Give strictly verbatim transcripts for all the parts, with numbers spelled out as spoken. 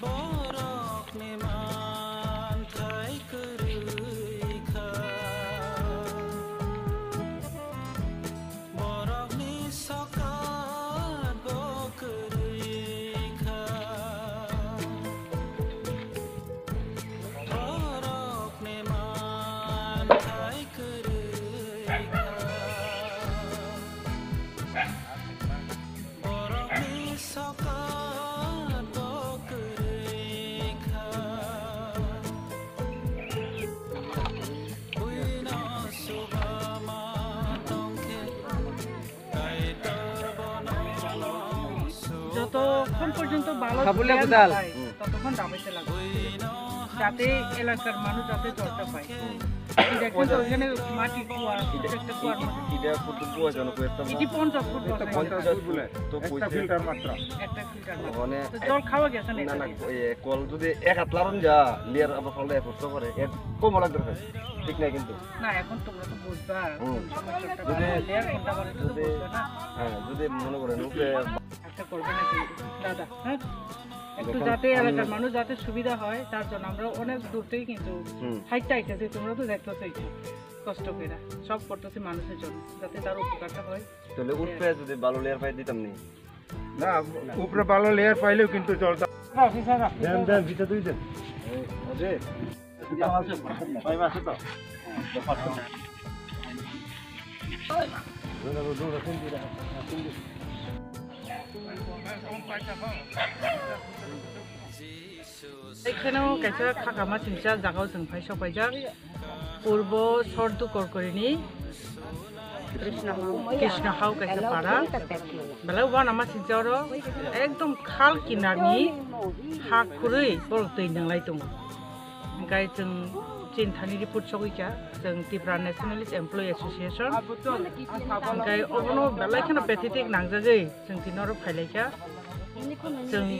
Borokni manthai kwrwi kha. Borokni sokat bo kwrwi kha. Borokni manthai kwrwi kha. Borokni sokat bo kwrwi kha. Buino suba ma tongkhe, Kaitor bono jotokhon porjonto balo Habule player gudal. Nai, hmm, totokhon dabaite lago. Jate elakar manuj jate jorta pai. Ida কিন্তু ওখানে মাটি কুয়া, এটা, একটা কুয়ার মতো। এটা কত কুয়া জানো, কয়েকটা এটি পঞ্চাশ ফুট বসাই। পঞ্চাশ ফুট বলে। তো একটা কইছে ফিল্টার মাত্র। একটা ফিল্টার মাত্র। মানে তো জল খাওয়া গেছে না না, না, এটা দিয়ে? এ, কল যদি এক হাত লাগানো যা, লেয়ার আবার কলটা এক করতে পারে, এর কম লাগতে পারে। ঠিক নাই কিন্তু। না, এখন তোমরা তো বুঝবা, হুম। কোন সময় চোখটা যদি, বাঁধা, লেয়ার কোনটা বাঁধা, এটা তো যদি, বুঝবা না। হ্যাঁ, যদি মনে করেন উপরে একটা করবে না কিন্তু, দাদা, হ্যাঁ? একটু দেখেন, যাতে আমি এলাকার মানুষ যাতে সুবিধা হয়, তার জন্য আমরা অনেক দূর থেকে কিন্তু হুম। হাইটটা আইতেছি, তোমরা তো দেখতেছো এটা কষ্ট করে, সব করতেছি মানুষের জন্য, যাতে তার উপকারটা হয়। তাহলে উঠবে যদি ভালো লেয়ার পাই দিতাম নি। না, উপরে ভালো লেয়ার পাইলেও কিন্তু জলটা দেন, দেন, ভিতরে দুই দেন। Ekheno kaisa khakama singcha jagao chwng phai sokpaijak. Purbo Sordu Korkorini Krishna Hau kaisa para. Belai uanama singcha oro ekdom khal kinarni ha khurui borok twi nwnglai tongo. Hingkai chwng chini thani report sogwi kha, chwng Tipra Nationalist Employee Association. Hingkai obono belai kheno pathetic nangjagwi chwng tini oro phailaikha. Chwng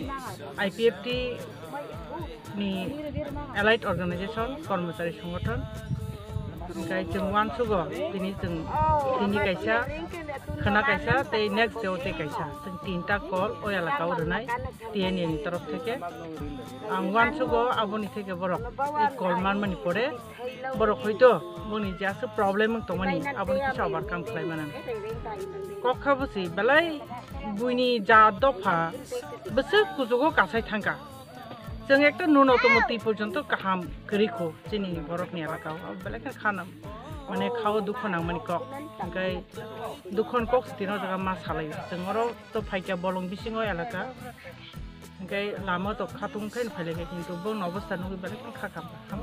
I P F T ni allied organization, kormochari songothon. Hingkai chwng uansugo tini chwng tini kaisa, khwna kaisa, tei next day o tei kaisa. Chwng tinta call o elaka o rwnai T N A ni torof theke. Ang uansugo aboni theke borok i call manmani pore borok hoito boni je aswk problem wng tongmani aboni kisa overcome khlai mano. Kok kha bwswi belai buini ja dopha bwswk kuchugo kasai thangkha. Chwng ekta nuno tomo twi porjonto kaham kwrwi kho chini borokni elaka o. Belai khe khana mane khao dukho nangmani kok. Hingkai dukhon kok se tino jaga ma salai. Chwng oro to phaikya bolong bisingo elaka. Hingkai lama to khatung khe phailaikha, kintu boni obostha nugwi belai khe kha kham, kham.